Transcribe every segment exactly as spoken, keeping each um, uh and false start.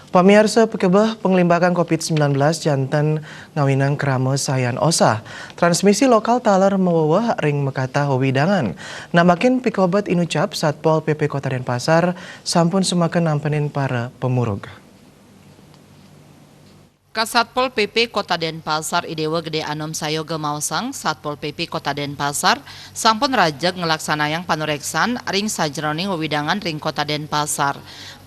Pamiarsa, pikabeh panglimbakan covid sembilan belas janten ngawinang krama sayan osah. Transmisi lokal taler maweweh ring makatah wewidangan. Nambakin pikobet inucap, Satpol P P Kota Denpasar sampun sumaken nampenin para pamurug. Kasatpol P P Kota Denpasar, I Dewa Gede Anom Sayoga maosang, Satpol P P Kota Denpasar sampun rajeg nglaksanayang panureksan ring sajeroning wewidangan ring Kota Denpasar.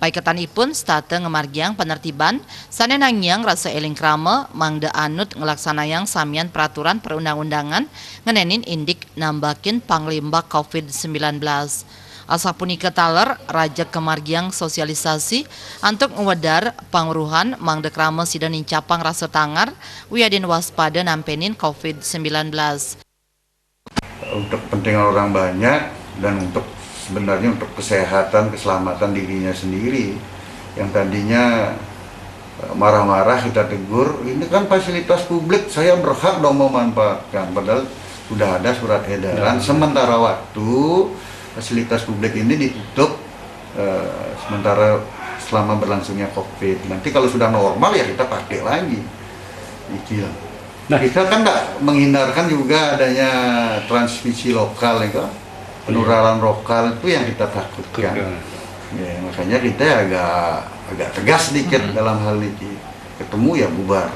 Paiketanipun setata ngamargiang panertiban sane nangiang rasa eling krama mangda anut nglaksanayang samian peraturan perundang-undangan ngenenin indik nambakin panglimbak covid sembilan belas. Asapunika taler, rajeg kamargiang sosialisasi antuk ngwedar pangweruhan mangda krama sida nincapang rasa tangar wiadin waspada nampenin covid sembilan belas. Untuk kepentingan orang banyak dan untuk sebenarnya untuk kesehatan, keselamatan dirinya sendiri. Yang tadinya, eh, marah-marah kita tegur, ini kan fasilitas publik, saya berhak dong memanfaatkan. Padahal sudah ada surat edaran. Ya. Sementara waktu, fasilitas publik ini ditutup, eh, sementara selama berlangsungnya covid. Nanti kalau sudah normal, ya kita pakai lagi. Gitu. Nah. Kita kan nggak menghindarkan juga adanya transmisi lokal itu, penularan lokal itu yang kita takutkan. Takutkan. Ya, makanya kita agak, agak tegas sedikit, hmm, dalam hal ini. Ketemu ya bubar.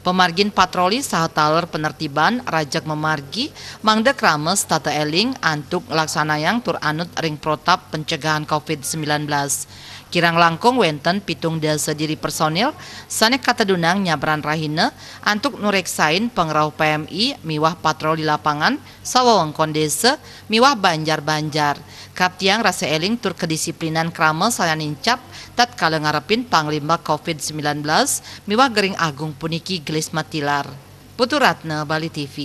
Pamargin patroli saha taler penertiban rajeg mamargi mangda krama setata eling antuk nglaksanayang tur anut ring protap pencegahan covid sembilan belas. Kirang langkung wenten pitung dasa diri personil sane katedunang nyabran rahina antuk nureksain pangrauh P M I miwah patroli lapangan sawewengkon desa miwah banjar-banjar. Kaptiang rasa eling tur kedisiplinan krama sayan nincap tatkala ngarepin panglimbak covid sembilan belas miwah gering agung puniki gelis matilar. Putu Ratna, Bali T V.